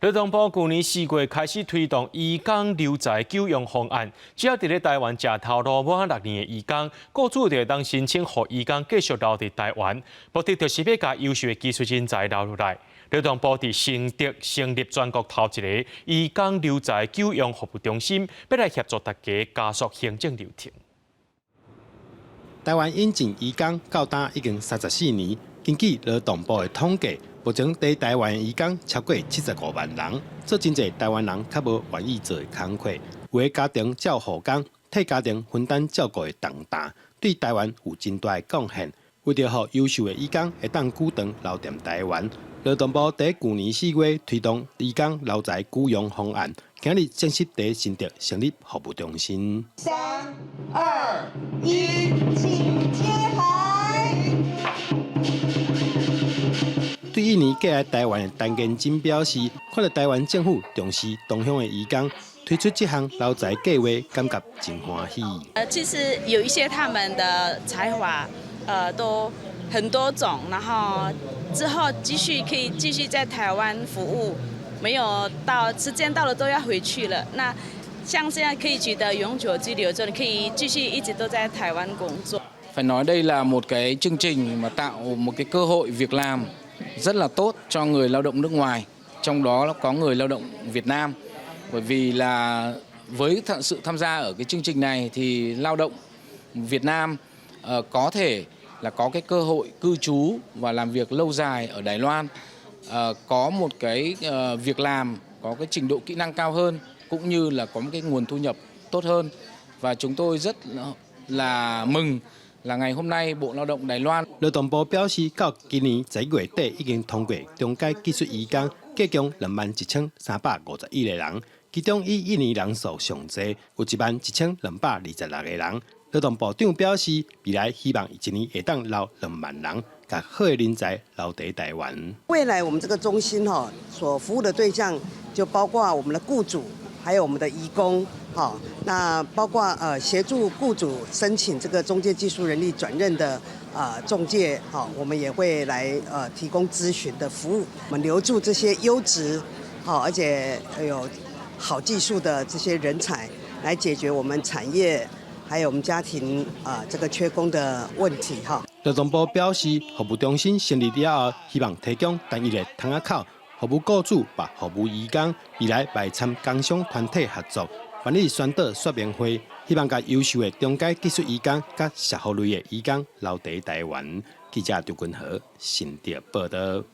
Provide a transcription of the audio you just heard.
勞動部舊年4月開始推動移工留才久用方案，只要佇咧台灣食頭路滿6年的移工，雇主就會當申請予移工繼續留佇台灣，目的就是欲共優秀的技術人才留落來。勞動部佇新竹成立全國頭一个移工留才久用服務中心，欲來協助大家加速行政流程。台灣引進移工到今已經34年，根據勞動部的統計，目前佇台灣移工超過75萬人，做真濟台灣人較無願意做的工課，有的家庭照護工，替家庭分擔照顧的重擔，對台灣有真大的貢獻。為著予優秀的移工會當久長留踮台灣，勞動部佇舊年4月推動移工留才久用方案，今日正式佇新竹成立服務中心。三、二、一，請揭牌。對印尼過來台灣的陳建真表示，看到台灣政府重視東鄉的移工，推出這項留才計劃，感覺真歡喜。其實有一些他們的才華，都很多種，然後之後繼續可以繼續在台灣服務，沒有到時間到了都要回去了。那像這樣可以取得永久居留證，可以繼續一直都在台灣工作。 Phải nói đây là một cái chương trình mà tạo một cái cơ hội việc làm rất là tốt cho người lao động nước ngoài, trong đó có người lao động Việt Nam. Bởi vì là với sự tham gia ở cái chương trình này thì lao động Việt Nam có thể là có cái cơ hội cư trú và làm việc lâu dài ở Đài Loan, có một cái việc làm có cái trình độ kỹ năng cao hơn cũng như là có một cái nguồn thu nhập tốt hơn. Và chúng tôi rất là mừng là ngày hôm nay Bộ Lao động Đài Loan 勞動部表示，到今年11月底已經通過中階技術移工，計共21,351個人，其中以印尼人數上濟，有11,226個人。勞動部長表示，未來希望一年會當留2萬人，共好的人才留佇台灣。未來我們這個中心哈所服務的對象就包括我們的雇主，還有我們的移工，哈，那包括協助雇主申請這個中階技術人力轉任的中介，哈，我們也會來提供諮詢的服務，我們留住這些優質，好而且有好技術的這些人才，來解決我們產業還有我們家庭啊這個缺工的問題，哈。勞動部表示，服務中心成立了後，希望提供單一的窗仔口，服務雇主佮服務移工，未來會參工商團體合作，辦理宣導說明會，希望共優秀的中階技術移工佮社福類的移工留佇台灣。記者張君和新竹報道。